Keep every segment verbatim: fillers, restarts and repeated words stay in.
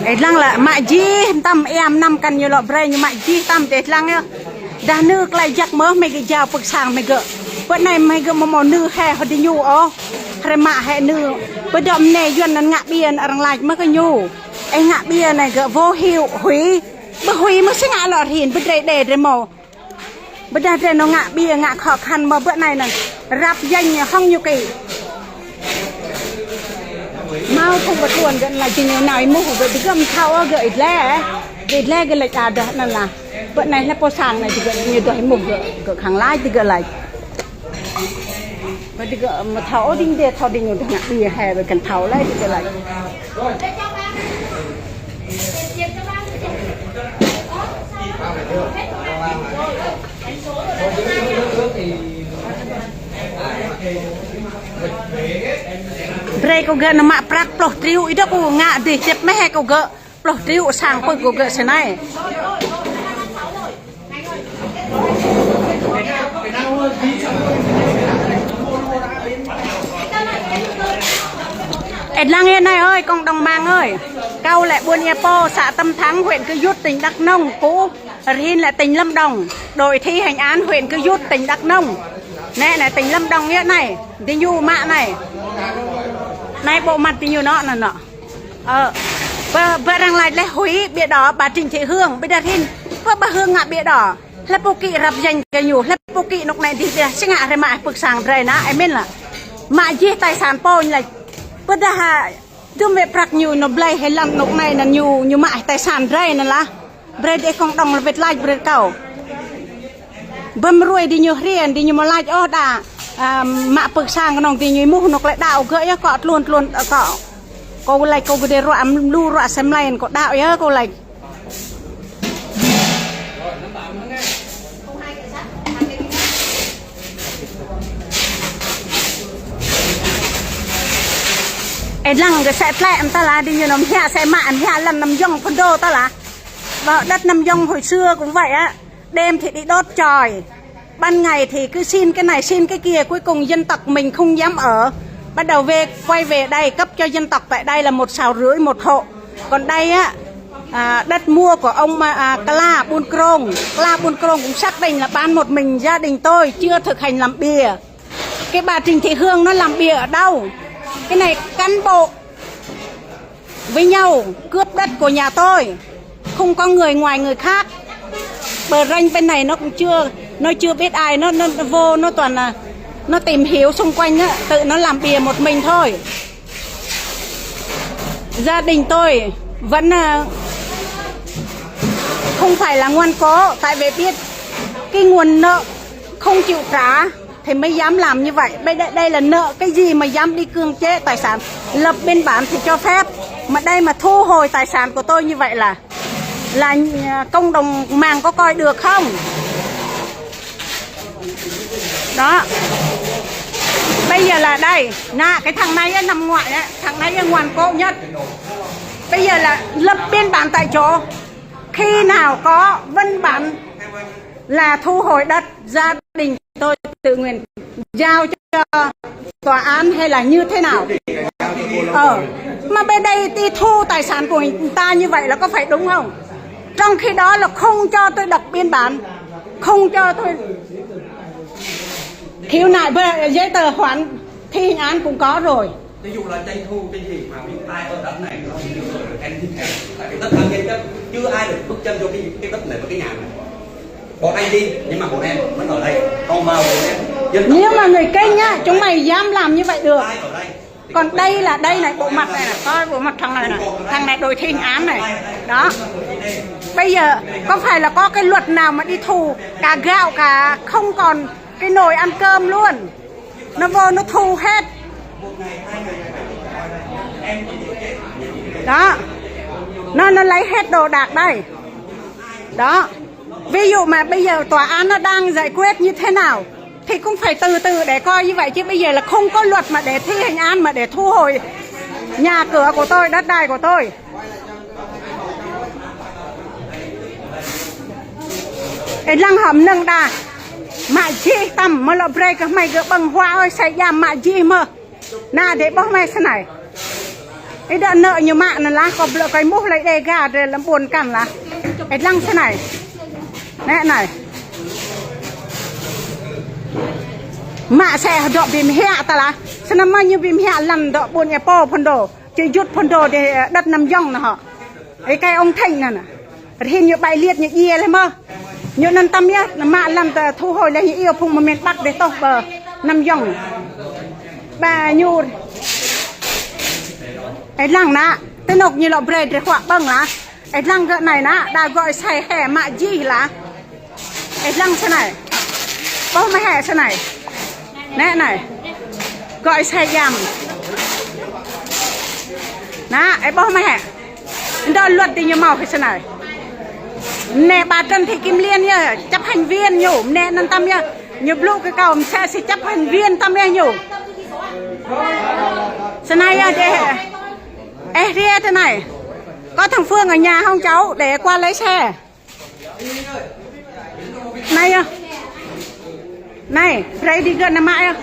Ih lăng lĕ mă jih tăm, ia mơnam kăn ñu lŏ brơi, ñu mă jih tăm tơ ih lăng yơh. Dah nư tơlơi jăk mơ̆ hmei gơ̆ jao pơ̆k sang hmei gơ̆. Pơ anai hmei gơ̆ mơ̆ mơ̆ nư hĕ hơdôm ñu ôh. Hrơi mă hĕ nư. Pơdŏm anai Yuan anŭn ngă ƀiă arăng laĭ mơ̆ kơ ñu. Ih ngă ƀiă anai gơ̆ vô hiệu, hủy. Bơ hủy mơ̆ si ngă lŏ rĭm, bơ drơi đe drơi mâo. Bơ dah drơi nao ngă ƀiă ngă khó khăn mơ̆ bơ anai anŭn. Răp janh hŏng ñu kơ. Mâo phung bơtuan gơ̆ laĭ jing ñu nao ih mŭh gơ̆ digơ̆ mơ̆ thâo gơ̆ ih lĕ. Gơ̆ ih lĕ gơ̆ laĭ ta dah anŭn lah. Bơ anai lĕ pô sang anai digơ̆ ñu dah ih mŭh gơ̆, gơ̆ khăng laĭ digơ̆ laĭ. Bơ digơ̆ mơ̆ thâo ôh ding dê thâo ding ñu dah ngă ƀiă hĕ bơ kăn thâo laĭ digơ̆ laĭ. Brơi kơ gơ̆ nao mă prăk pluh triu, ih dŏ kơ ngă dih čĕp mơ̆ hĕ kơ gơ̆ pluh triu sang pơ kơ gơ̆ si anai. Ih lăng yơh anai ơi, cộng đồng mạng ơi. Kâo lĕ ƀuôn Ia Pô, xã Tâm Thắng, huyện Cư Rút, tỉnh Đắk Nông, kơ rĭm lĕ tỉnh Lâm Đồng, đội thi hành án huyện Cư Rút, tỉnh Đắk Nông. Anai, anai tỉnh Lâm Đồng yơh anai, dih ñu mă anai. Anai bộ mặt dih ñu nŏ, nŏ, nŏ. Ơ, bơ, bơ arăng laĭ lĕ hủy bìa đỏ bà Trịnh Thị Hương, bơ dah rĭm, bơ bà Hương ngă bìa đỏ. Hlơi pô kĭ răp janh kơ ñu, hlơi pô kĭ anŏ anai dih ƀiă, si ngă hrơi mă pơ̆k sang drơi nă, ih mĭn lah. Mă jih tài sản pô ñu lah. Bơ dah hă, dŭm wĕ prăk ñu nao blơi hĭ lăm anŏ anai anŭn ñu, ñu mă tài sản drơi anŭn lah. Brơi đe cộng đồng lĕ wĕt laĭ brơi kâo. Bơm ruai dih ñu hriê, dih ñu mơ̆ laĭ ôh đa, a, mă pơ̆k sang kơnơ̆ng dih ñu mŭh anŏ klĕ đao gơ̆ yơh kơ tluôn tluôn, ơ, kơ. Kâo laĭ kâo gơ̆ đe ruă, mlŭ ruă sem lain kơ đao yơh kâo laĭ. Ih lăng gơ̆ sĕ tlĕ mơta lah, dih ñu nao mhiă sĕ mă, mhiă lăn nao yŏng phŭn dô ta lah. Và đất Nam Dông hồi xưa cũng vậy á, đêm thì đi đốt chòi, ban ngày thì cứ xin cái này xin cái kia, cuối cùng dân tộc mình không dám ở, bắt đầu về, quay về đây cấp cho dân tộc tại đây là một sào rưỡi một hộ. Còn đây á, à, đất mua của ông, à, Kla Buôn Krông. Kla Buôn Krông cũng xác định là bán một mình gia đình tôi, chưa thực hành làm bìa. Cái bà Trịnh Thị Hương nó làm bìa ở đâu? Cái này cán bộ với nhau cướp đất của nhà tôi, không có người ngoài người khác. Bờ ranh bên này nó cũng chưa, nó chưa biết ai, nó, nó, nó vô, nó toàn là nó tìm hiểu xung quanh á, tự nó làm bìa một mình thôi. Gia đình tôi vẫn, à, không phải là ngoan cố, tại vì biết cái nguồn nợ không chịu trả thì mới dám làm như vậy. Bây đây, đây là nợ cái gì mà dám đi cưỡng chế tài sản, lập biên bản thì cho phép, mà đây mà thu hồi tài sản của tôi như vậy là là, à, cộng đồng mạng có coi được không? Đó. Bây giờ là đây, nè, cái thằng này á, nằm ngoài á, thằng này á, ngoan cố nhất. Bây giờ là lập biên bản tại chỗ. Khi nào có văn bản là thu hồi đất, gia đình tôi tự nguyện giao cho tòa án hay là như thế nào? Ờ, mà bên đây đi thu tài sản của người ta như vậy là có phải đúng không? Trong khi đó là không cho tôi đọc biên bản, không cho tôi khiếu nại về giấy tờ khoản thi hành án cũng có rồi. Ví dụ là Tây Thu, Tây Thủy mà bị tai ở đất này, nó như ở em thi thể. Tại vì tất cả nhân dân chưa ai được bước chân vô cái, cái đất này và cái nhà này. Bọn anh đi, nhưng mà bọn em vẫn ở đây. Còn vào bọn em, dân tộc. Nếu mà người Kinh á, chúng mày dám làm như vậy được. Ai ở đây? Còn đây là, đây này, bộ mặt này này, coi bộ mặt thằng này này, thằng này đội thi hành án này. Đó. Bây giờ có phải là có cái luật nào mà đi thu cả gạo cả không còn cái nồi ăn cơm luôn? Nó vô nó thu hết. Đó. Nó, nó lấy hết đồ đạc đây. Đó. Ví dụ mà bây giờ tòa án nó đang giải quyết như thế nào thì cũng phải từ từ để coi như vậy chứ bây giờ là không có luật mà để thi hành án mà để thu hồi nhà cửa của tôi, đất đai của tôi. Ê, lăng hŏm nâng đa. Mă jih tăm, mơ̆ lŏ brơi kơ hmei gơ̆ ƀơ̆ng huă ơi, sai jam mă jih mơ̆. Nă, dêh ƀuh mơ̆ hă snei. Ih dŏ nơ̆ ñu mă anŭn lah, kâo blơ̆ kơ ih mŭt lĕ đe ga đe lăm ƀôn kăn lah. Ih lăng snei. Nĕ anai. Mă sĕ dŏ ƀĭm hiă ta lah. Snăn mơ̆ ñu ƀĭm hiă lăn dŏ ƀôn ih pô phŭn dô. Či jŭt phŭn dô đe, ơ, đăt Nam Yŏng nă hŏ. Ih kơ ông Thịnh nă nă. Rơhin ñu ƀai liêt ñu djiê leh mơ̆. Ñu anŭn tăm yơh, mă lăn ta thu hồi leh ñu iâu phung mơmen ƀăk đe tŏh pơ Nam Yŏng. Ƀă ñu. Ih lăng nă, tơ anŏ ñu lŏ brơi drơi huă ƀơ̆ng lah. Ih lăng gơ̆ anai nă, đa gơ̆ sai hĕ mă jih lah. Ih lăng snei. Ƀuh mơ̆ hă snei. Nĕ anai. Gơ̆ sai jam. Nă, ih ƀuh mơ̆ hă. Dŏ luật đe ñu mâo hĕ snei. Nĕ bà Trần Thị Kim Liên yơh, chấp hành viên ñu, nĕ anŭn tăm yơh. Ñu blŭ kơ kâo mơ̆ sĕ si chấp hành viên tăm yơh ñu. Snei yơh đe. Ê, ria thế này. Có thằng Phương ở nhà không cháu để qua lấy xe? Này à? Này, brơi đĭ gơ̆ nă mă à?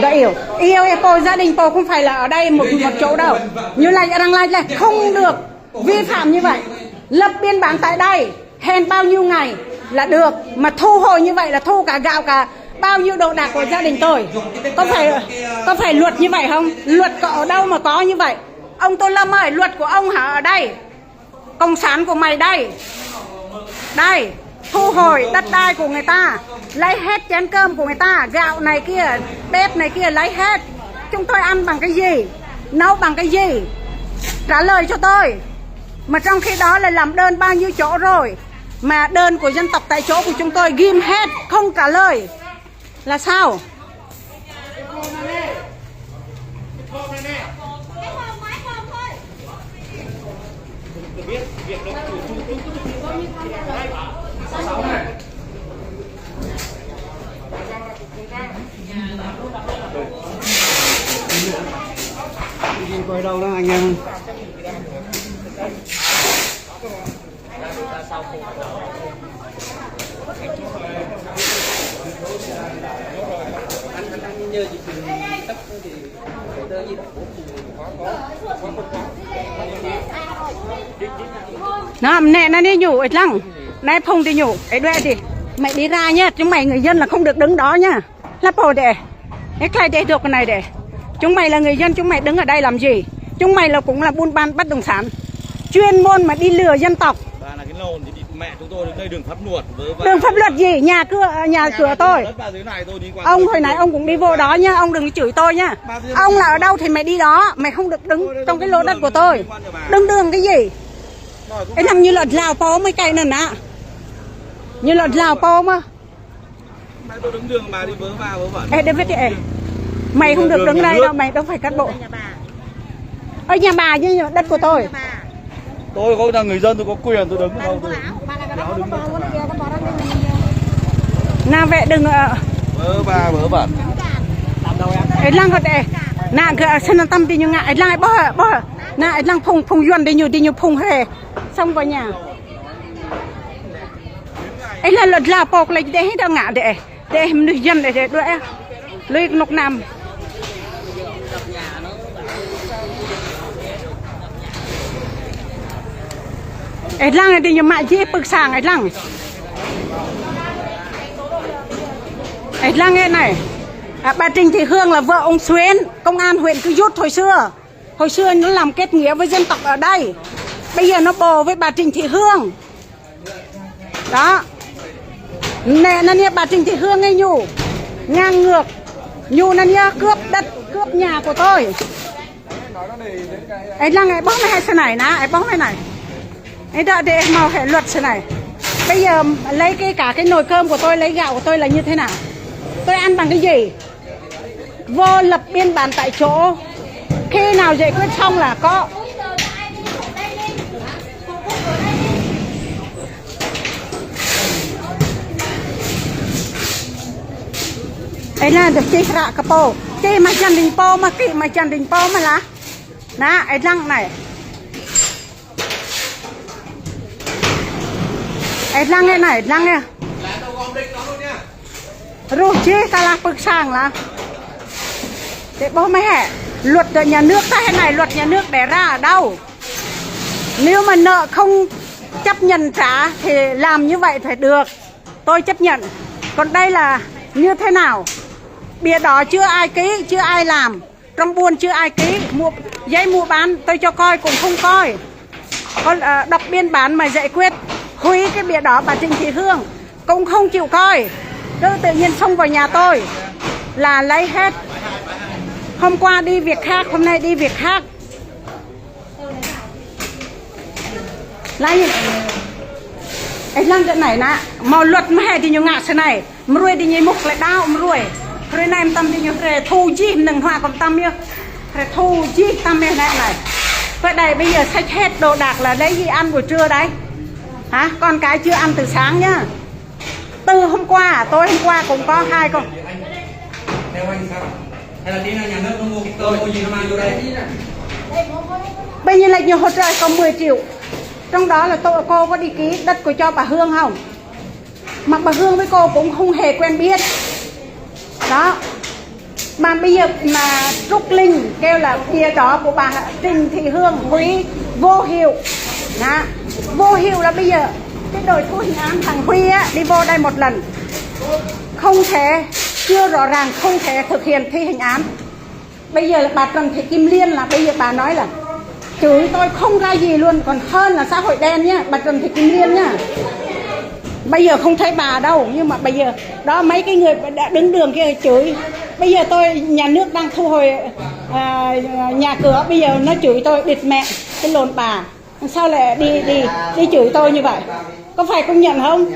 Đã yêu. Yêu, yêu cô, gia đình cô không phải là ở đây một, một chỗ đâu. Như là đang lai là không được vi phạm như vậy. Lập biên bản tại đây. Hẹn bao nhiêu ngày là được, mà thu hồi như vậy là thu cả gạo cả bao nhiêu đồ đạc của gia đình tôi. Có phải, có phải luật như vậy không? Luật có ở đâu mà có như vậy? Ông Tô Lâm ơi, luật của ông hả ở đây? Cộng sản của mày đây. Đây, thu hồi đất đai của người ta, lấy hết chén cơm của người ta, gạo này kia, bếp này kia, lấy hết. Chúng tôi ăn bằng cái gì? Nấu bằng cái gì? Trả lời cho tôi. Mà trong khi đó là làm đơn bao nhiêu chỗ rồi? Mà đơn của dân tộc tại chỗ của chúng tôi ghim hết, không trả lời. Là sao? Quay đâu đó anh em? Nă, mơ̆ nĕ anai ñu, ih lăng. Anai phung đĭ ñu, ih đuaĭ đĭ. Mày đi ra nhá, chúng mày người dân là không được đứng đó nhá. Lăp pô đĕ. Ih klai đĕ dŏ kơ anai đĕ. Chúng mày là người dân, chúng mày đứng ở đây làm gì? Chúng mày là cũng là buôn bán bất động sản. Chuyên môn mà đi lừa dân tộc. Bà là cái lồn thì đi mẹ chúng tôi, đây đường pháp luật. Với bà. Đường pháp luật gì? Nhà cửa, nhà cửa tôi. Đất bà dưới này tôi đi qua. Ông hồi nãy ông cũng đi vô đó nhá, ông đừng chửi tôi nhá. Ông là ở đâu thì mày đi đó, mày không được đứng trong cái lô đất của tôi. Đứng đường cái gì? Ih lăng ñu lŏ dlao pô mơ̆ kơ anŭn nă. Ñu lŏ dlao pô mơ̆. Ê, David ơi, mày không được đứng đây đâu, mày đâu phải cán bộ. Ở nhà bà chứ, đất của tôi. Tôi có là người dân, tôi có quyền, tôi đứng ở đâu tôi. Nă, vậy đừng, ờ. Bớ ba, bớ bạn. Ih lăng kơ đĕ. Nă, gơ̆, săn tăm đĭ ñu ngă, ih lăng, ƀuh, ƀuh. Nă, ih lăng phung, phung Yuan đĭ ñu, đĭ ñu phung hĕ. Xông vào nhà. Ih lăng lŏ dlao pô kơ lĕ đĕ hĭ dŏ ngă đĕ. Đĕ mơnuih Yuan đĕ đuaĭ. Lui kơnuk kơnam. Ih lăng đĭ ñu mă jih pưk sang ih lăng. Ih lăng ih anai. À, bà Trịnh Thị Hương là vợ ông Xuyến, công an huyện Cư Rút hồi xưa. Hồi xưa nó làm kết nghĩa với dân tộc ở đây. Bây giờ nó bồ với bà Trịnh Thị Hương. Đó. Nè, anai ñu bà Trịnh Thị Hương ih ñu. Ngang ngược. Ñu anai ñu cướp đất, cướp nhà của tôi. Ih lăng ih ƀuh mơ̆ hă snei nă, ih ƀuh mơ̆ anai. Ih dŏ đĕ mâo hĕ luật snei. Bây giờ lấy cái cả cái nồi cơm của tôi, lấy gạo của tôi là như thế nào? Tôi ăn bằng cái gì? Vô lập biên bản tại chỗ. Khi nào giải quyết xong là có. Ê, nă, dŏ čih ră kơ pô. Čih mă jăn đĭng pô mơ̆, kĭ mă jăn đĭng pô mơ̆ lah. Nă, ê lăng anai. Ê lăng ê anai, ê lăng ê. Lá tôi gom đinh nó luôn nha. Ruh jih ta lah pơ̆k sang lah. Tơ ƀuh mơ̆ hĕ, luật của nhà nước ta thế này, luật nhà nước đề ra ở đâu? Nếu mà nợ không chấp nhận trả thì làm như vậy phải được. Tôi chấp nhận. Còn đây là như thế nào? Bìa đó chưa ai ký, chưa ai làm. Trong buôn chưa ai ký, mua, giấy mua bán tôi cho coi cũng không coi. Có, ờ, đọc biên bản mà giải quyết hủy cái bìa đó bà Trịnh Thị Hương cũng không chịu coi. Cứ tự nhiên xông vào nhà tôi là lấy hết. Hôm qua đi việc khác, hôm nay đi việc khác. Laih, ih lăng kơ anai nă, hmâo luật mơ̆ hĕ diñu ngă sơnai, mơruai diñu mŭk lĕ đao mơruai. Hrơi anai mơtam diñu hrơi thu jih mơnơ̆ng hua kơ mơtam yơh. Hrơi thu jih mơtam yơh anai anai. Pơ đai bây giờ xách hết đồ đạc là lấy gì ăn buổi trưa đây? Hả? Con cái chưa ăn từ sáng nhá. Từ hôm qua, tối hôm qua cũng có hai con. Theo anh sao? Hay là tí nữa nhà nước nó mua cái tôm mua gì nó mang vô đây? Bây giờ là nhiều hỗ trợ con mười triệu. Trong đó là tôi, cô có đi ký đất của cho bà Hương không? Mà bà Hương với cô cũng không hề quen biết. Đó. Mà bây giờ mà Trúc Linh kêu là bìa đó của bà Trịnh Thị Hương hủy vô hiệu. Đó. Vô hiệu là bây giờ cái đội thu hành án thằng Huy á, đi vô đây một lần. Không thể, chưa rõ ràng, không thể thực hiện thi hành án. Bây giờ là bà Trần Thị Kim Liên là bây giờ bà nói là chửi tôi không ra gì luôn, còn hơn là xã hội đen nhá, bà Trần Thị Kim Liên nhá. Bây giờ không thấy bà đâu, nhưng mà bây giờ đó mấy cái người đã đứng đường kia chửi. Bây giờ tôi, nhà nước đang thu hồi, à, nhà cửa, bây giờ nó chửi tôi: "Địt mẹ, cái lồn bà, sao lại đi, đi, đi chửi tôi như vậy?" Có phải công nhận không?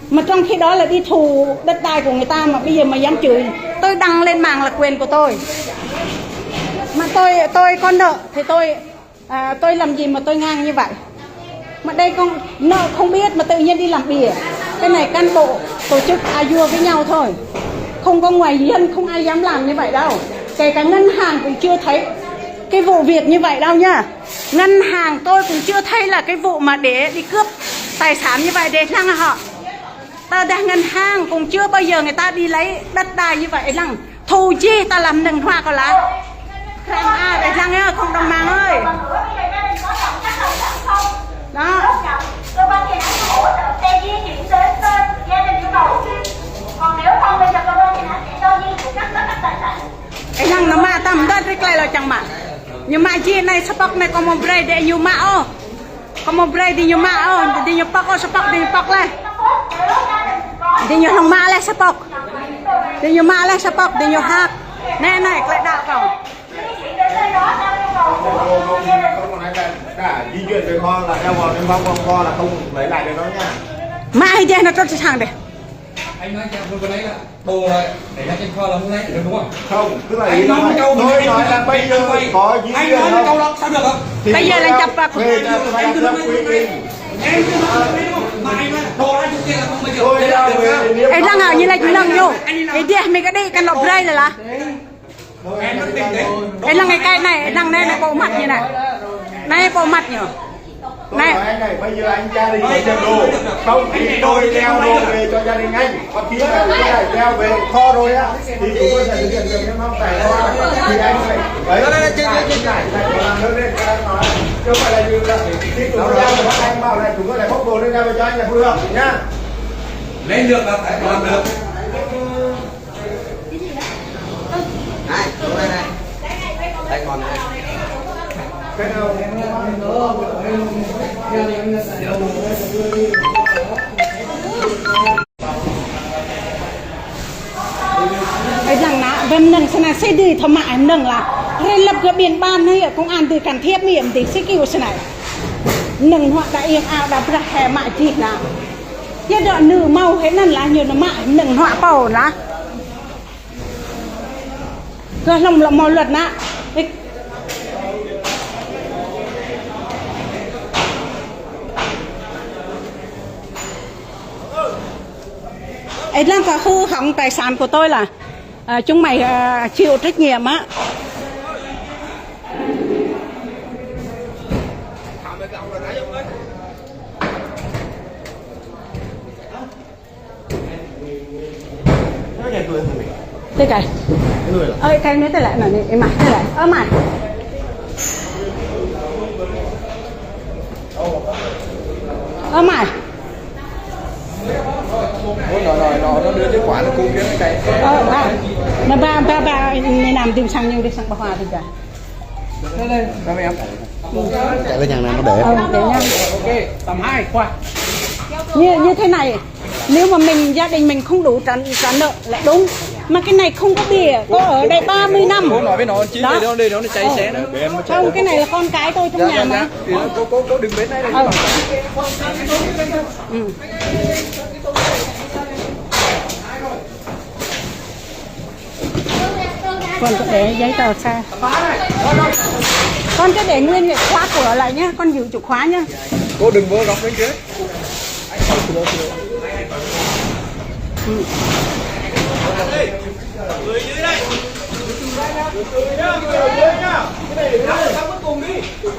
Mà trong khi đó là đi thu đất đai của người ta mà bây giờ mà dám chửi. Tôi đăng lên mạng là quyền của tôi. Mà tôi, tôi có nợ thì tôi, à, tôi làm gì mà tôi ngang như vậy? Mà đây con nợ không biết mà tự nhiên đi làm bìa. Cái này cán bộ tổ chức a dua với nhau thôi. Không có ngoài dân, không ai dám làm như vậy đâu. Kể cả ngân hàng cũng chưa thấy cái vụ việc như vậy đâu nha. Ngân hàng tôi cũng chưa thấy là cái vụ mà để đi cướp tài sản như vậy để lăng hă. Tơdah ngân hàng cũng chưa bao giờ người ta đi lấy đất đai như vậy lăng. Thu jih ta lăm mơnơ̆ng hua kơ lah. Krem a, ih lăng yơh, cộng đồng mạng ơi. Đó. Ih lăng nao mă tăm đơ̆t rĭk lĕ lŏ čang mă. Ñu mă jih anai sa pŏk anai kâo mơ̆ brơi đe ñu mă ôh. Kâo mơ̆ brơi đe ñu mă ôh, đe ñu pŏk ôh, sa pŏk đe ñu pŏk laih. Đe ñu hlŏng mă laih sa pŏk. Đe ñu mă laih sa pŏk, đe ñu hăp. Anai, anai, klĕ đăo kâo. Di chuyển về kho là theo vào cái băng băng kho là không lấy lại được đâu nha. Mă hĭ deh nao trŭt sang deh. Anh nói cho tôi cái đấy là Đồ là để lại trên kho là hôm nay được đúng không? Không, tức là anh nói với câu tôi nói là bây giờ có giấy, anh nói với câu đó sao được hả? Bây giờ là chập vào. Em cứ nói, em cứ nói, em cứ nói, mà anh nói là đồ ra trước kia là không bao giờ. Ê, lăng hă, ñu laĭ lăng ñu. Ê, deh, mĭ kơ đĭ kăn lŏ brơi lĕ lah. Em nói bình tĩnh. Ê, lăng cái, cái này, lăng này, này, bộ mặt như này. Này, bộ mặt nhỉ? Tôi nói này, bây giờ anh ra đi lấy đồ, không thì tôi leo đồ về cho gia đình anh, còn khi là chúng tôi đẩy leo về kho rồi á, thì chúng tôi sẽ thực hiện việc hiến máu tại kho. Thì anh phải đấy, anh phải, anh phải làm đơn lên cho anh nói, chứ không phải là như là khi chúng tôi leo thì anh bảo là chúng tôi lại bốc đồ lên leo về cho anh là phù hợp nhá. Lấy được là phải làm được. Này, xuống đây này. Đây còn này. Ê, lăng nă, ƀơi mơnơ̆ng sơnă sĭ đĭ thâo mă mơnơ̆ng lah. Hrơi lăp kơ biên bản anai, công an đĭ can thiệp mơ̆ yơh, đĭ sĭ kơ sơnă. Mơnơ̆ng hua đa iêng ao đa brah hĕ mă jih nă. Yua dŏ nư hmâo hĕ anŭn lah ñu nao mă mơnơ̆ng hua pô lah. Kơ hlŏng lŏ hmâo luật nă. Ê, lăng kơ hư hỏng tài sản của tôi là, à, chúng mày, à, chịu trách nhiệm á. Tơi kai. Ơi, kai anai tơi lĕ, anai, anai, amai, tơi lĕ. Ơ amai. Ơ amai. Ôi, nó, nó, nó, nó đưa cái quả nó cũng kiếm cái cây. Ơ, ba. Anai ba, ba, ba, anai năm dim sang, ñu dim sang ƀơ̆ng huă tơi kai. Chạy với nhà này nó để. Ờ, để nha. Ok, tầm hai, qua. Như, như thế này, nếu mà mình, gia đình mình không đủ trả, trả nợ là đúng. Mà cái này không có bìa, có ở đây ba mươi năm. Cô nói với nó, chứ đó. Đây, đây, nó chạy xe nữa. Ờ. Không, cái này là con cái tôi trong nhà mà. Thì nó, cô, cô, cô đừng bến đây, đây. Ờ. Ừ. Con cứ để giấy tờ xe. Con cứ để nguyên cái khóa cửa lại nhá, con giữ chìa khóa nhá. Cô đừng vô góc bên kia. Ừ.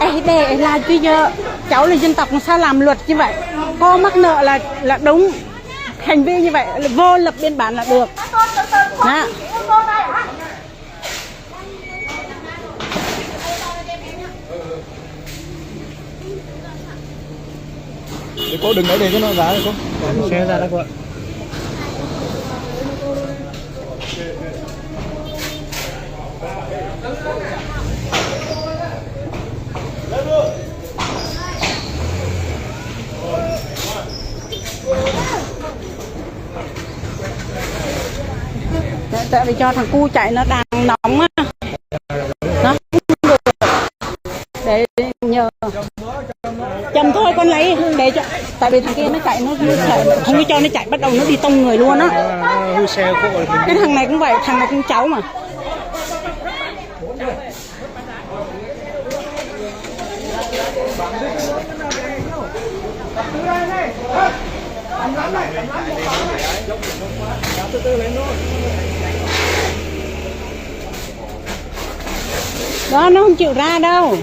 Ê, đây là bây giờ cháu là dân tộc, sao làm luật như vậy? Cô mắc nợ là, là đúng. Hành vi như vậy là vô lập biên bản là được. Đó. Để cô đừng nói để cho nó ra cô. Xe ra đó cô ạ. Tại, tại vì cho thằng cu chạy nó đang nóng á. Nó không được. Để nhờ. Chậm thôi con lấy để cho, tại vì thằng kia nó chạy, nó, nó chạy, không có cho nó chạy, bắt đầu nó đi tông người luôn á. Cái thằng này cũng vậy, thằng này cũng cháu mà. Đó, nó không chịu ra đâu.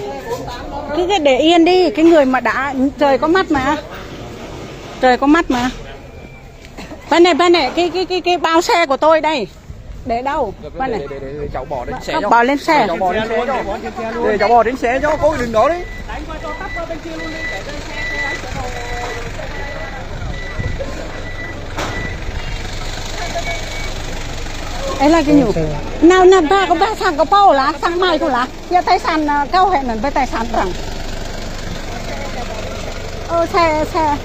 Cứ, cứ để yên đi, cái người mà đã, trời có mắt mà. Trời có mắt mà. Bên này, bên này, cái, cái, cái, cái bao xe của tôi đây. Để đâu? Bên này. Để, để, để, để cháu bỏ lên xe. Không, cho bỏ lên xe. Cháu bỏ lên xe cho. Để cháu bỏ lên xe cho, cô đừng đổ đi. Ê, là cái nhủ. Nào, nào, ba, có ba sang có bao lá, sang mai cô lá. Yua tài sản, à, kâo hĕ anŭn, bơ tài sản arăng. Ơ, xe, xe.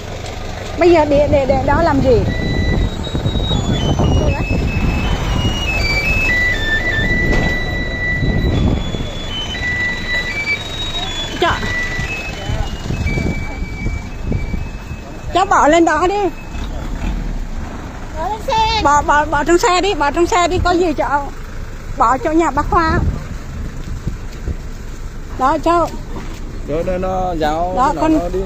Bây giờ để, để, để đó làm gì? Cho. Cho bỏ lên đó đi. Bỏ lên xe. Bỏ, bỏ, bỏ trong xe đi, bỏ trong xe đi, có gì cho, bỏ chỗ nhà bác Khoa. Đó, cho. Đó, nó, nó giao, đó, nó, con nó đi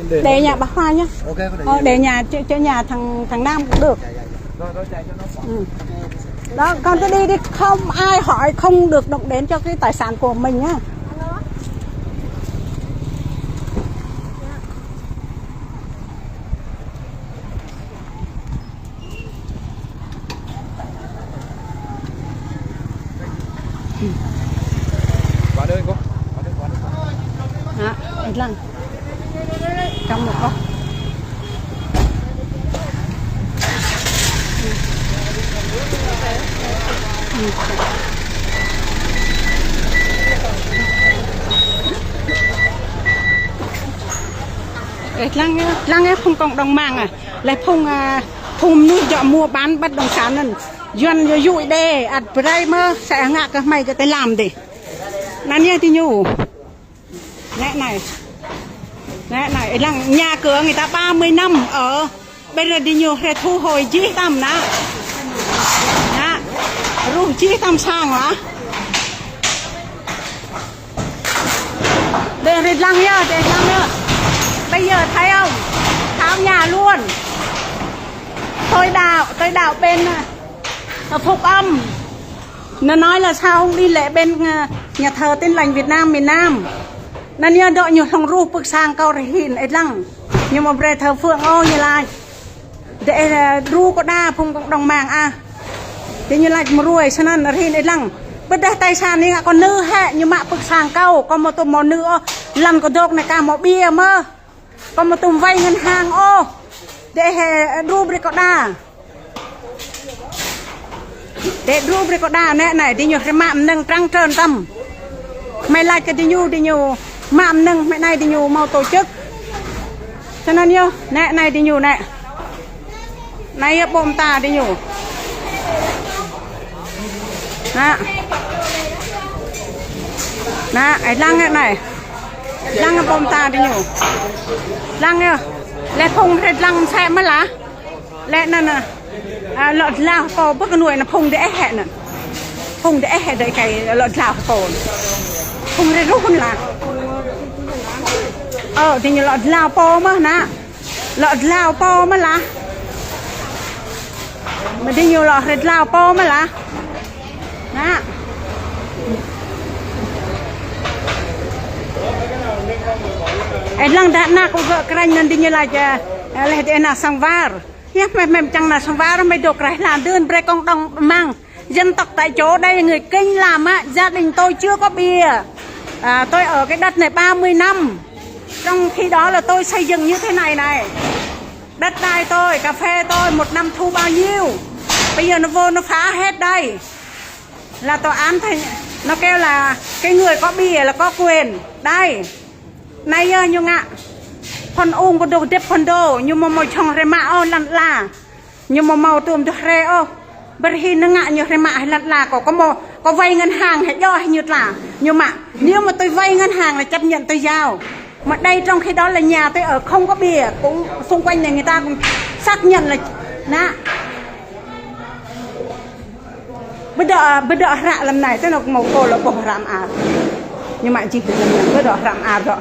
để, để nhà bác Khoa nhá. Ok, con để. Ờ, để nhà, chỗ, chỗ nhà thằng, thằng Nam cũng được. Dạ, dạ, dạ. Rồi, rồi, chạy cho nó. Ừ. Đó, con cứ đi đi, không ai hỏi, không được động đến cho cái tài sản của mình nhá. Qua đây cô. Qua đây, qua đây. Hả? Ê, lăng. Trong một con. Ê, lăng, lăng, không cộng đồng mạng à? Lĕ phung, à, phung mơnuih dŏ mua bán bất động sản anŭn. Yuan yua yui đe, ăt brơi mơ̆, sĕ ngă kơ hmei kơ tơlơi lam đih. Anŭn yơh tui ñu. Nĕ anai. Nĕ anai, lăng nhà cửa người ta ba mươi năm ở. Bây giờ đi ñu hrĕ thu hồi jih tăm nă. Nă. Ruh jih tăm sang lah. Để rịt lăng nhá, để lăng nhá. Bây giờ thấy không? Tháo nhà luôn. Tôi đạo, tôi đạo bên, ờ, Phúc Âm. Nó nói là sao không đi lễ bên, ờ, nhà thờ Tin Lành Việt Nam miền Nam. Anŭn yơh dŏ ñu hlŏng ruh pưk sang kâo rơhin ĕt lăng. Ñu mă brơi thờ phượng ôh ñu laĭ. Để, ờ, đru kơ đa phung cộng đồng mạng ah. Diñu laĭ mơruai snăn rĭm ih lăng. Pơdah tài sản ih ngă kơ nư hĕ, ñu mă pơ̆k sang kâo, kâo mă tŭ mâo nư ôh, lăn kơ dŏ anai ka mâo ƀiă mơh. Kâo mă tŭ vay ngân hàng ôh. Dê hĕ đru brơi kâo đa. Dê đru brơi kâo đa nĕ anai, diñu hrĕ mă mơnơ̆ng trăng trơn tăm. Hmei laĭ kơ diñu, diñu mă mơnơ̆ng hmei anai diñu mâo tổ chức. Snăn yơh, nĕ anai diñu nĕ. Anai yơh ƀô̆ mơta diñu. Nă. Nă, ih lăng yơh anai. Lăng yơh ƀô̆ mơta diñu. Lăng yơh. Lĕ phung hrĕ lăng msĕ mơ̆ lah. Lĕ anăn, a, lŏ dlao pô ƀơ̆ kơ nuai anăn phung dê ih hĕ anăn. Phung dê ih hĕ dê kei lŏ dlao pô. Phung hrĕ ruh anăn lah. Ơ, diñu lŏ dlao pô mơh nă. Lŏ dlao pô mơh lah. Mă diñu lŏ hrĕ dlao pô mơh lah. Nă. Ih lăng dah ană kâo gơ̆ krăn anăn diñu laĭ, ơ, leh dê ană sang war. Yơh, hmei, hmei čiăng ană sang war, hmei dôk kreh hla dưn brơi cộng đồng mơ̆ng. Dân tộc tại chỗ đây người Kinh làm á, gia đình tôi chưa có bìa. À, tôi ở cái đất này ba mươi năm. Trong khi đó là tôi xây dựng như thế này này. Đất đai tôi, cà phê tôi, một năm thu bao nhiêu? Bây giờ nó vô nó phá hết đây. Là tòa án thành, nó kêu là cái người có bìa là có quyền. Đây. Anai yơh ñu ngă. Phŭn ung pơdôh dep phŭn dô, ñu mâo mâo jhŏng hrĕ mă ôh lăn ala. Ñu mâo mâo tŭm dôh hrĕ ôh. Bơ hĭ ñu ngă ñu hrĕ mă hĭ lăn ala kâo, kâo mâo, kâo vay ngân hàng hĕ djơ̆ hĭ ñu tla. Ñu mă, nếu mà tôi vay ngân hàng là chấp nhận tôi giao. Mà đây trong khi đó là nhà tôi ở không có bìa, cũng xung quanh này người ta cũng xác nhận là, nă. Ƀu dŏ, ƀu dŏ hră lăm anai, tơ anŏ mâo kơ lŏ ƀuh hră mơar. Ñu mă jih lăm anai, ƀu dŏ hră mơar dŏ.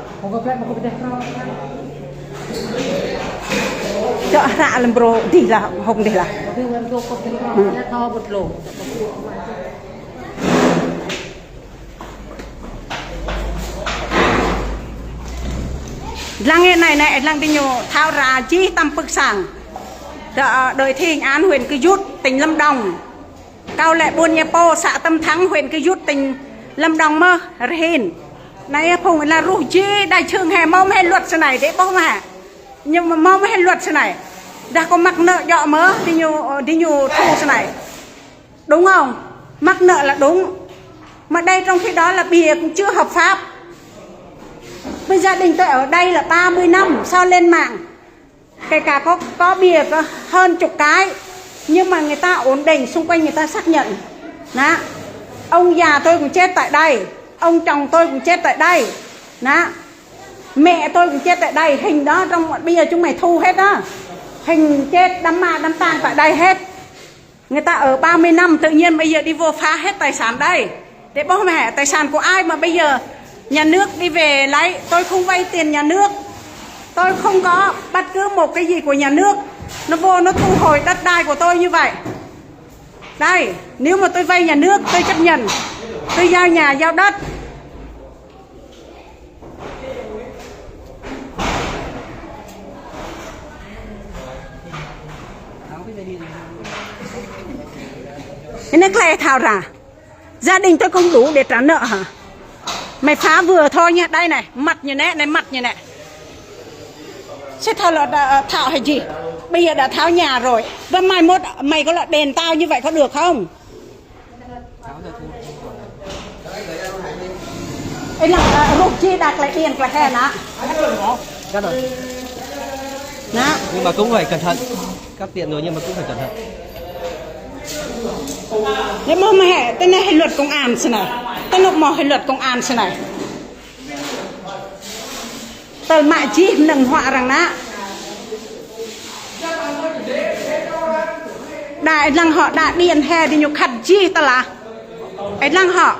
Dŏ hră lăm brô dih lah, hŏng dih lah. Lăng anai anai, lăng diñu thâo ră jih tăm pơ̆k sang. Dŏ, đội thi hành án huyện Cư Rút, tỉnh Lâm Đồng. Kâo lĕ ƀuôn Ia Pô, xã Tâm Thắng, huyện Cư Rút, tỉnh Lâm Đồng mơh, rĭm. Anai phung anai ruh jih đa jơ̆ng hĕ, mâo mơ̆ hĕ luật snei, dê ƀuh mơ̆ hĕ. Nhưng mà mâo mơ̆ hĕ luật snei. Dah kâo măk nợ djŏ mơ̆, diñu, diñu thu snei. Đúng không? Măk nợ là đúng. Mà đây trong khi đó là bìa cũng chưa hợp pháp. Mà gia đình tôi ở đây là ba mươi năm, sao lên mạng? Kể cả có, có bìa có hơn chục cái, nhưng mà người ta ổn định, xung quanh người ta xác nhận. Nă, ông già tôi cũng chết tại đây, ông chồng tôi cũng chết tại đây. Nă, mẹ tôi cũng chết tại đây, hình đó trong, bây giờ chúng mày thu hết đó. Hình chết, đám ma, đám tang tại đây hết. Người ta ở ba mươi năm, tự nhiên bây giờ đi vô phá hết tài sản đây. Dê ƀuh mơ̆ hĕ, tài sản của ai mà bây giờ nhà nước đi về lấy, tôi không vay tiền nhà nước. Tôi không có bất cứ một cái gì của nhà nước. Nó vô nó thu hồi đất đai của tôi như vậy. Đây, nếu mà tôi vay nhà nước, tôi chấp nhận. Tôi giao nhà, giao đất. Anai klei thâo ră. Gia đình tôi không đủ để trả nợ hả? Mày phá vừa thôi nha, đây này, mặt như nè, này, mặt như nè. Sẽ thâo là đã, thâo hĕ jih. Bây giờ đã tháo nhà rồi. Và mai mốt mày có là đền tao như vậy có được không? Ê, lăng, à, ruh jih đa klei điện klei he nă. Cắt rồi. Nă. Nhưng mà cũng phải cẩn thận. Cắt điện rồi nhưng mà cũng phải cẩn thận. Lĕ mâo mơ̆ hĕ, tơ anai hĕ luật công an snei. Tơ anŏ mâo hĕ luật công an snei. Tơl mă jih mơnơ̆ng huă arăng nă. Đa ih lăng hŏ, đa điện he diñu khăt jih tơlah. Ih lăng hŏ.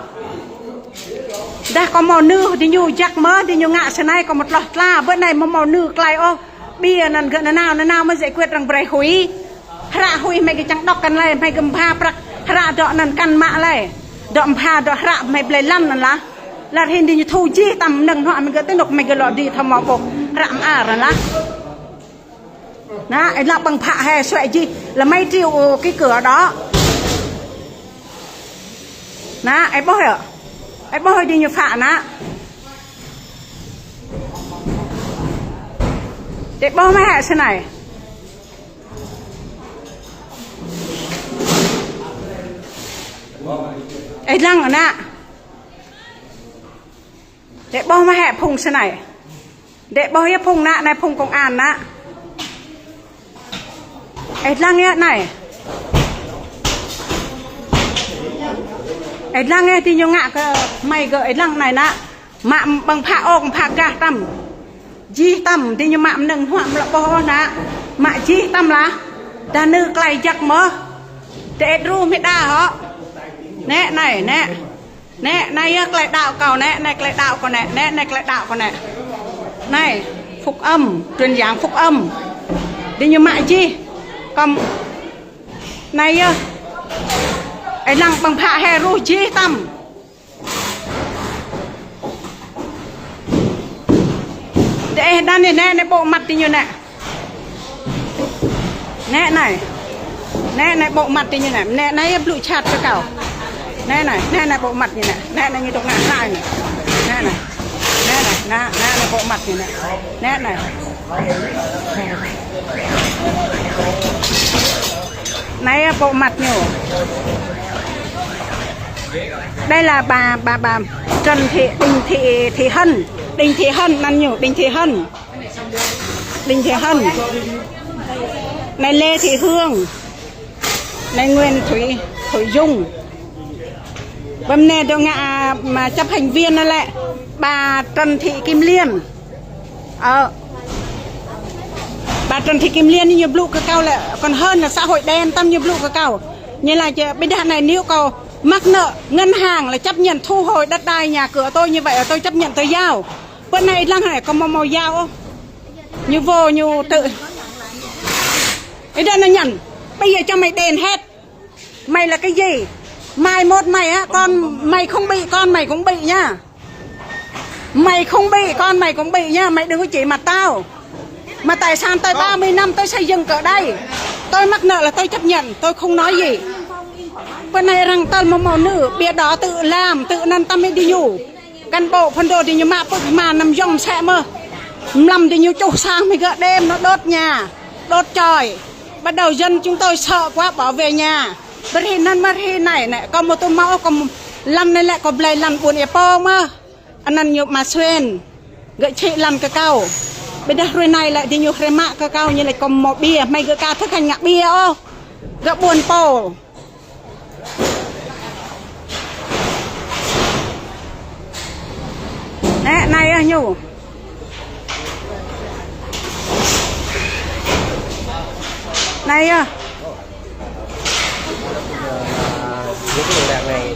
Dah kâo mâo nư diñu jak mơ̆, diñu ngă snei kâo mă tloh tla, bơ anai mâo mâo nư klei ôh. Ƀiă anăn gơ̆ nanao, nanao mơ̆ giải quyết arăng brei huĭ. Hră huĭ hmei kơ čang đŏk kăn lei, hmei kơ mbha prăk hră dŏ anăn kăn mă lei. Dŏ mbha dŏ hră hmei blei lăn anăn lah. Lah hĭn diñu thu jih tăm mơnơ̆ng hŏ hmei kơ tơ anŏ hmei kơ lŏ dih thâo mâo ƀuh hră mơar anăn lah. Nă, ih lăng ƀơ̆ng phă he suĕ jih, là mấy triệu cái cửa đó. Ană, ih ƀuh yơh. Ih ƀuh yơh diñu phă ană. Ih ƀuh mơ̆ hĕ snei. Ih lăng ană. Ih ƀuh mơ̆ hĕ phung snei. Ih ƀuh yơh phung ană anai, phung công an ană. Ih lăng yơh anai. Ih lăng yơh diñu ngă kơ mơi gơ̆, ih lăng anai ană. Mă ƀơ̆ng phă ôk, phă gah tăm. Jih tăm, diñu mă mơnơ̆ng hmua mlă ƀuh ôh ană. Mă jih tăm lah. Dah nư tơlơi jăk mơ̆. Tơ ih đru mơ̆ đa hŏ. Anai, anai, anai. Anai, anai yơh tơlơi đaŏ kâo anai, anai tơlơi đaŏ kâo anai, anai, anai tơlơi đaŏ kâo anai. Anai, Phúc Âm, truyền giảng Phúc Âm. Diñu mă jih. Kâo anai yơh. Ih lăng ƀơ̆ng phă hĕ ruh jih tăm. Dêh, ih đa anai, anai, anai bộ mặt diñu anai. Anai, anai. Anai, anai bộ mặt diñu anai. Anai, anai yơh blŭ chat kơ kâo. Anai, anai, anai, anai bộ mặt ñu anai. Anai, anai ñu tŏk ngă rai anai. Anai, anai. Anai, anai, anai, anai, anai bộ mặt ñu anai. Anai, anai. Anai yơh bộ mặt ñu. Đây là bà, bà, bà Trần Thị, Đinh Thị, Thị Hân. Đinh Thị Hân, anăn ñu, Đinh Thị Hân. Đinh Thị Hân. Anai Lê Thị Hương. Anai Nguyễn Thủy, Thủy Dung. Băm anai dŏ ngă, à, mà chấp hành viên anai lĕ. Bà Trần Thị Kim Liên. Ơ. Bà Trần Thị Kim Liên ñu blŭ kơ kâo lĕ, còn hơn là xã hội đen tăm ñu blŭ kơ kâo. Ñu laĭ ƀiădah anai nếu kâo mắc nợ ngân hàng là chấp nhận thu hồi đất đai nhà cửa tôi, như vậy là tôi chấp nhận tôi giao. Bơ anai ih lăng anai kâo mâo mâo giao ôh. Ñu vô ñu tự. Ih đa anai nhận. Bây giờ cho mày đền hết. Mày là cái gì? Mai mốt mày á, con mày không bị, con mày cũng bị nhá. Mày không bị, con mày cũng bị nhá. Mày đừng có chỉ mặt tao. Mà tài sản tôi ba mươi năm tôi xây dựng ở đây. Tôi mắc nợ là tôi chấp nhận, tôi không nói gì. Bơ anai arăng tơl mâo mâo nư, bia đỏ tự làm, tự anăn tăm mơi diñu. Cán bộ phun rô diñu mă pưk hma năm yŏng mơsĕ mơh. Mlam diñu čuh sang mơi gơ̆ đêm nó đốt nhà, đốt chòi. Bắt đầu dân chúng tôi sợ quá bỏ về nhà. Bơ hrơi anăn mơ̆ hrơi anai anai, kâo mâo tŭ mâo, kâo mâo lăn anai lĕ kâo blơi lăn ƀuôn Ia Pô mơh. Anăn ñu mă Xuên. Gơ̆ čhĭ lăn kơ kâo. Ƀiădah hrơi anai lĕ diñu hrơi mă kơ kâo ñu laĭ kâo mâo bia, mơi gơ̆ ka thâo kañ ngă bia ôh. Gơ̆ ƀuôn pô. Anai, anai yơh ñu. Anai yơh. Những cái đồ đạc này.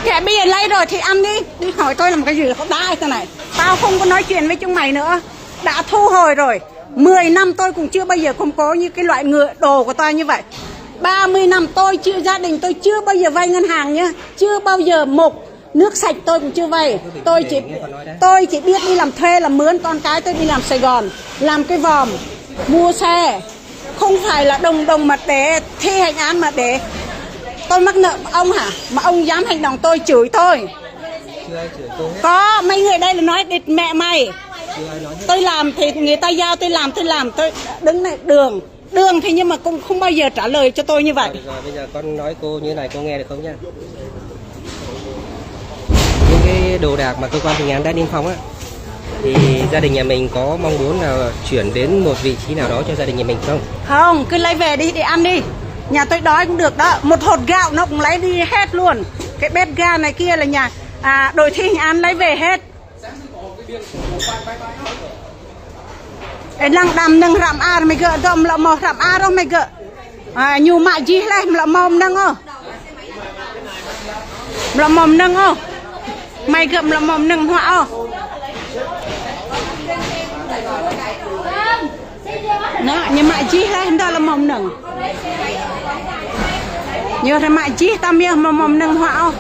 Kệ bia lấy rồi thì ăn đi. Đi hỏi tôi làm cái gì, có đái thế này. Tao không có nói chuyện với chúng mày nữa. Đã thu hồi rồi. Mười năm tôi cũng chưa bao giờ không có những cái loại ngựa đồ của tao như vậy. Ba mươi năm tôi chưa, gia đình tôi chưa bao giờ vay ngân hàng nhá. Chưa bao giờ một nước sạch tôi cũng chưa vay. Tôi chỉ, tôi chỉ biết đi làm thuê, làm mướn, con cái tôi đi làm Sài Gòn, làm cái vòm, mua xe. Không phải là đồng đồng mà để thi hành án mà để. Tôi mắc nợ ông hả? Mà ông dám hành động tôi chửi tôi. Có, mấy người đây là nói địt mẹ mày. Tôi làm thì người ta giao tôi làm, tôi làm, tôi đứng này đường. Đường thì nhưng mà cũng không bao giờ trả lời cho tôi như vậy. Được rồi, bây giờ con nói cô như này, cô nghe được không nhá? Những cái đồ đạc mà cơ quan thi hành án đã niêm phong á, thì gia đình nhà mình có mong muốn là chuyển đến một vị trí nào đó cho gia đình nhà mình không? Không, cứ lấy về đi, đi ăn đi. Nhà tôi đói cũng được đó. Một hột gạo nó cũng lấy đi hết luôn. Cái bếp ga này kia là nhà, à, đội thi hành án lấy về hết. Ê, lăng đăm mơnơ̆ng hrăm ar mơi gơ̆, dŏ mlŏ mâo hrăm ar ôh mơi gơ̆. À, ñu mă jih laih mlŏ mâo mơnơ̆ng ôh. Mlŏ mâo mơnơ̆ng ôh. Mơi gơ̆ mlŏ mâo mơnơ̆ng hmua ôh. Anai, ñu mă jih laih, dŏ lŏ mâo mơnơ̆ng. Ñu hrơi mă jih tăm yơh, mlŏ mâo mơnơ̆ng hmua ôh.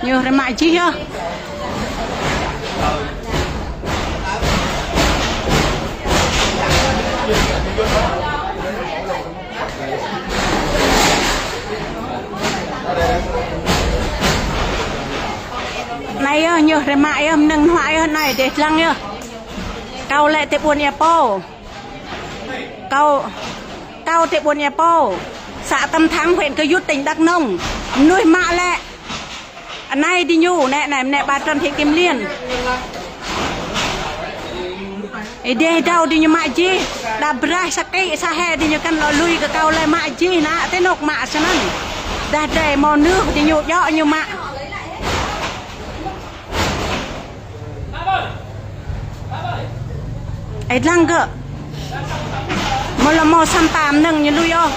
Ñu hrơi mă jih yơh. Yơh, ñu hrơi mă yơh, mơnơ̆ng hnuă yơh, anai dêh dlăng yơh. Kâo lĕ tơ ƀuôn Ia Pô. Kâo, kâo tơ ƀuôn Ia Pô. Xã Tâm Thắng, huyện Kơ Yut, tỉnh Đắk Nông. Mơnuih mă lĕ. Anai diñu, nĕ, nĕ, nĕ, bà Trần Thị Kim Liên. Ê, dêh dâo diñu mă jih. Đa braih sa kĭ, sa he diñu kăn lŏ lui kơ kâo lĕ mă jih nă, tơ anôk mă snăn. Dah drơi hmâo nư diñu djŏ ñu mă. Ê dlăng gơ̆. Mơ̆ lŏ hmâo sa mta mơnơ̆ng ñu lui ôh.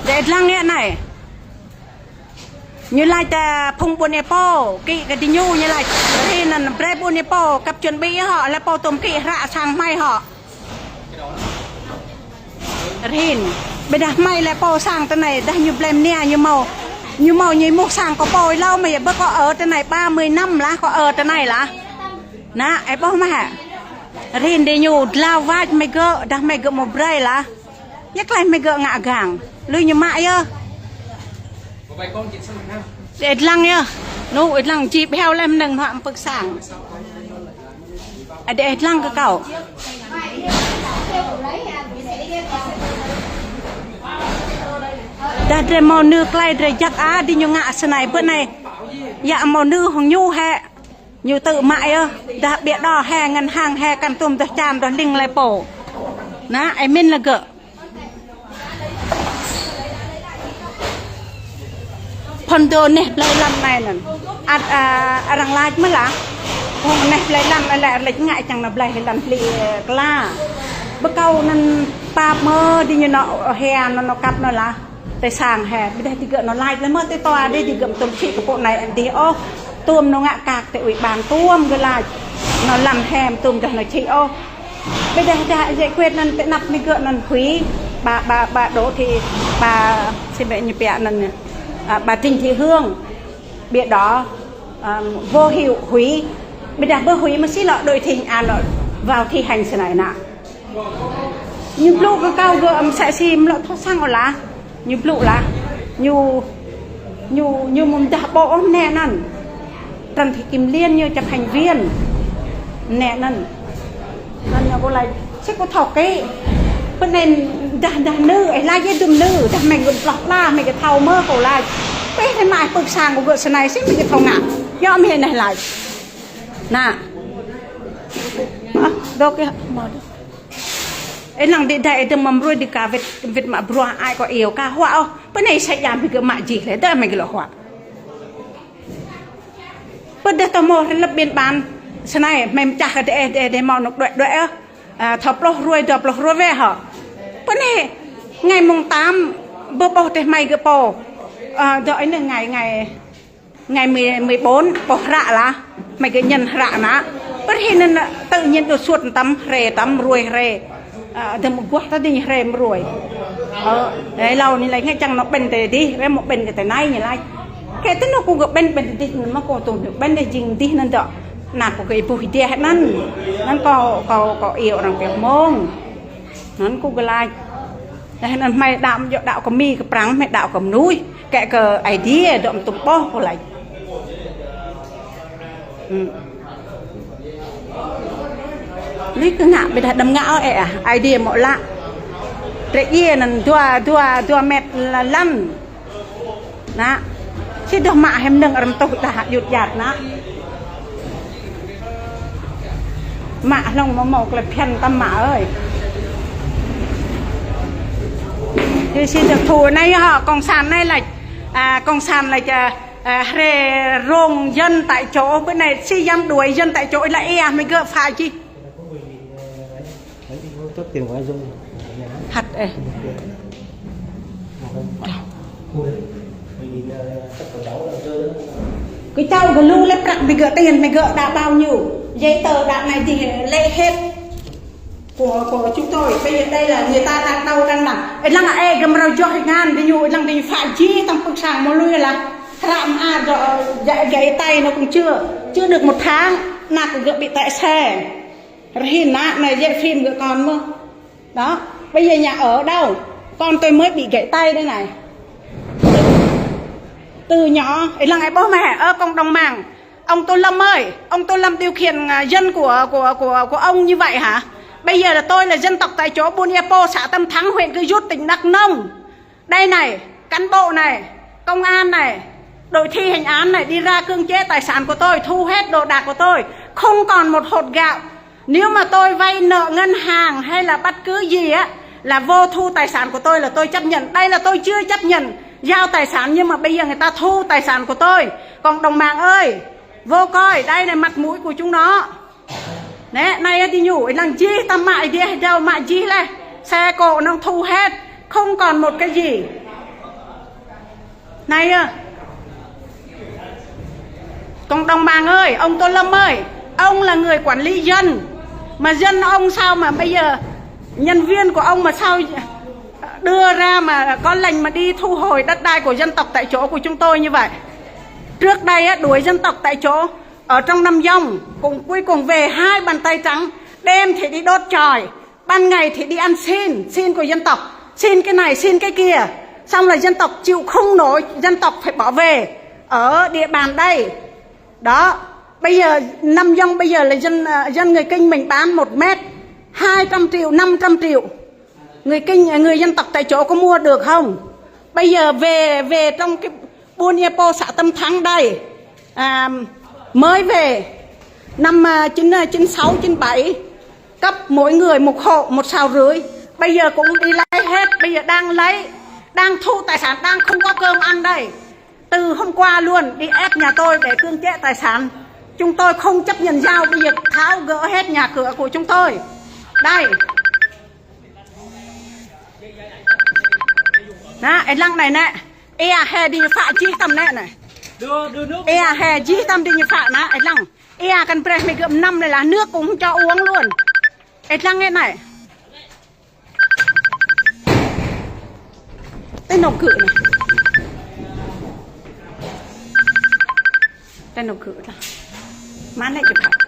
Ê dlăng yơh anai. Ñu laĭ tơ phung ƀuôn Ê Pô, kĭ kơ diñu ñu laĭ. Hrơi anŭn brơi ƀuôn Ê Pô, kăp čun ƀĭ hŏ, lĕ pô tôm kĭ hră sang hmei hŏ. Hrơi anŭn. Ƀiădah hmei lĕ pô sang tơ anai, dah ñu blem nia ñu hmâo. Ñu hmâo ñu êmuh sang kơ pô êlâo mơ̆ yơh, ƀơ kơ ơ tơ anai ba mươi năm lah, kơ ơ tơ anai lah. Nă, ê ƀuh mơ̆ hă. Hrơi anŭn diñu dlao wač hmei gơ̆, dah hmei gơ̆ hmâo brơi lah. Yua tơlơi hmei gơ̆ ngă gang. Lui ñu mă yơh. Ê dlăng yơh. Nŭ, ê dlăng či ƀiă lĕ mơnơ̆ng hnuă pơ̆k sang. Ê dlăng kơ kâo. Dah drơi hmâo nư tơlơi drơi jăk a, diñu ngă snei ƀơi anai. Yua hmâo nư hŏng ñu hĕ. Ñu tŭ mă yơh, dah ƀiă đô he ngân hàng he kăn tŭm dah čan dah ling lĕ pô. Nă, ê min lĕ gơ̆. Phŭn dô neh blơi lăm anai anŭn. Ăt, a, arăng laĭ mơ̆ lah. Phŭn neh blơi lăm lĕ lĕ ngă čang nao blơi lăm hli, ơ, kla. Ƀơ kâo anŭn pap mơ̆ diñu nao he anŭn nao kăp anŭn lah. Tơ sang he, ƀiădah digơ̆ nao laĭ lĕ mơ̆ tơ toa dêh digơ̆ mơtŭm čhĭ kơ pô anai ăt dih ôh. Tŭm nao ngă kăk tơ ủy ban tŭm gơ̆ laĭ. Nao lăm he tŭm dah nao čhĭ ôh. Ƀiădah dah giải quyết anŭn tơ anăp hmei gơ̆ anŭn hủy. Bà, bà, bà Đỗ Thị, bà, si ƀĕ ñu pia anŭn, à, bà Trịnh Thị Hương. Ƀiădah, à, vô hiệu hủy. Ƀiădah ƀơ hủy mơ̆ si lŏ đổi thành, à, lŏ vào thi hành snei nă. Ñu blŭ kơ kâo gơ̆ mơsĕ si mlŏ thâo sang ôh lah. Ñu blŭ lah. Ñu, ñu, ñu mơ̆ dah ƀô̆ ôh mơnê anŭn. Trần Thị Kim Liên ñu chấp hành viên. Mơnê anŭn. Anŭn ñu kơ laĭ, sĭt kơ thâo kĭ. Pơ anai dah, dah nư, ê laĭ yơh dŭm nư, dah hmei gơ̆ ploh pla, hmei gơ̆ thâo mơ̆ kơ laĭ. Pơ anai mă pơ̆k sang kơ gơ̆ snei, sĭt hmei gơ̆ thâo ngă. Yua mơ̆ anai laĭ. Nă. Ơ, dŏ kơ, mơ̆ dŏ. Ê năng đĭ đai ê dơ̆m mơ̆m ruai đĭ ka wĭt, wĭt mă bruă ai kơ iâu ka huă ôh. Pơ anai sa jam hmei gơ̆ mă jih lĕ, dah hmei gơ̆ lŏ huă. Pơ dah tơ hmâo hrơi lăp biên bản, snei, hmei mơčah kơ đe, đe, đe hmâo nŭk đuaĭ, đuaĭ ôh. À, thâo pluh ruai, dua pluh ruai wĕ hŏ. Pơ anai, ngày mùng tám, ƀơ ƀôh tơ hmei gơ̆ pô. À, dŏ anai ngày, ngày Ngày mười, mười bốn, pô hră lah, hmei gơ̆ nhân hră nă. Pơ anai anŭn tự nhiên đột xuất tăm hrơi, tăm ruai hrơi. À, dơ̆m guah ta dih hrơi mơruai. Ơ, ê, hlâo anai laĭ ngă čang nao ƀĕn tơ dih, wĕ mơ̆ ƀĕn kơ tơ anai ñu laĭ. Kơ tơ anŭn kơ gơ̆ ƀĕn, ƀĕn tơ dih, mơ̆ kơ tŭ ƀĕn tơ jing dih anŭn dŏ. Nă kơ gơ̆ ih ƀuh dih anŭn. Anŭn kơ, kơ, kơ iâu arăng pioh mơ̆ng. Anŭn kơ gơ̆ laĭ. Dah anŭn hmei đaŏ, djŏ đaŏ kơ mi kơ prăng, hmei đaŏ kơ mơnuih. Kĕ kơ Aê Diê dŏ mơtŭm ƀôh kơ laĭ. Ư. Lui kơ ngă ƀiădah đăm ngă ôh ê ah, Aê Diê mơ̆ lă. Trĕ djiê anŭn dua, dua, dua met la-, lăn. Nă. Sĭt dŏ mă hĕm nơ̆ng arăng tuh dah djŭt djat nă. Mă hlŏng mơ̆ hmâo tơlơi phiăn tăm mă ơi. Thì xin thực thụ anai hŏ, cộng sản anai laĭ, à, cộng sản laĭ, à, à, hrơi rông dân tại chỗ, bơ anai si jam đuổi dân tại chỗ, laĭ ê, hmei gơ̆ phá jih. Hăt ê. Kơ čao gơ̆ lu lĕ prăk hmei gơ̆ tiền hmei gơ̆ đã bao nhiêu. Giấy tờ đã này thì lấy hết của, của chúng tôi. Bây giờ đây là người ta đang đâu đang làm. Ê, lăng ê, gơ̆ mơrâo joh ngăn, đi ñu, lăng đi ñu phá jih, tăm pơ̆k sang mơ̆ lui lah. Hră mơ̆ a, gơ̆, gơ̆, gơ̆ tay nó cũng chưa, chưa được một tháng, nă kơ gơ̆ bị tẹt xe. Hrơi anai, anai dệt phim gơ̆ con mơ̆. Đó, bây giờ nhà ở đâu? Con tôi mới bị gãy tay đây này. Tôi, Từ nhỏ, ih lăng ai ƀuh mơ̆ hă, ơ cộng đồng mạng. Ông Tô Lâm ơi, ông Tô Lâm điều khiển, à, dân của, của, của, của ông như vậy hả? Bây giờ là tôi là dân tộc tại chỗ Buôn Ea Pô, xã Tâm Thắng, huyện Cư Rút, tỉnh Đắk Nông. Đây này, cán bộ này, công an này, đội thi hành án này đi ra cưỡng chế tài sản của tôi, thu hết đồ đạc của tôi, không còn một hột gạo. Nếu mà tôi vay nợ ngân hàng hay là bất cứ gì á, là vô thu tài sản của tôi là tôi chấp nhận. Đây là tôi chưa chấp nhận giao tài sản, nhưng mà bây giờ người ta thu tài sản của tôi. Cộng đồng mạng ơi, vô coi, đây là mặt mũi của chúng nó. Nè, anai yơh, đi ñu, ih lăng jih tăm mă, ih đia hơdrâu mă jih laih. Xe cộ nó thu hết, không còn một cái gì. Anai yơh. Cộng đồng mạng ơi, ông Tô Lâm ơi, ông là người quản lý dân. Mà dân ông sao mà bây giờ nhân viên của ông mà sao đưa ra mà có lệnh mà đi thu hồi đất đai của dân tộc tại chỗ của chúng tôi như vậy? Trước đây á, đuổi dân tộc tại chỗ ở trong Nam Dông, cũng cuối cùng về hai bàn tay trắng, đêm thì đi đốt chòi, ban ngày thì đi ăn xin, xin của dân tộc, xin cái này xin cái kia, xong là dân tộc chịu không nổi, dân tộc phải bỏ về ở địa bàn đây. Đó, bây giờ Nam Dông bây giờ là dân, à, dân người Kinh mình bán một mét hai trăm triệu, năm trăm triệu. Người Kinh, người dân tộc tại chỗ có mua được không? Bây giờ về, về trong cái Buôn Ea Pô, xã Tâm Thắng đây, à, mới về năm, à, chín, à, chín sáu, chín bảy, cấp mỗi người một hộ một sào rưỡi. Bây giờ cũng đi lấy hết, bây giờ đang lấy, đang thu tài sản, đang không có cơm ăn đây. Từ hôm qua luôn đi ép nhà tôi để cưỡng chế tài sản. Chúng tôi không chấp nhận giao, bây giờ tháo gỡ hết nhà cửa của chúng tôi. Đây. Nă, ih lăng anai nă. Ia he đi phă jih tăm nă anai. Ia he jih tăm đi ñu phă nă, ih lăng. Ia kăn brơi mơi gơ̆ mơnăm anai lah, nước cũng không cho uống luôn. Ih lăng anai nă. Tơ nŏk gơ̆ anai. Tơ nŏk gơ̆ lah. Mă anai jơ̆ phă.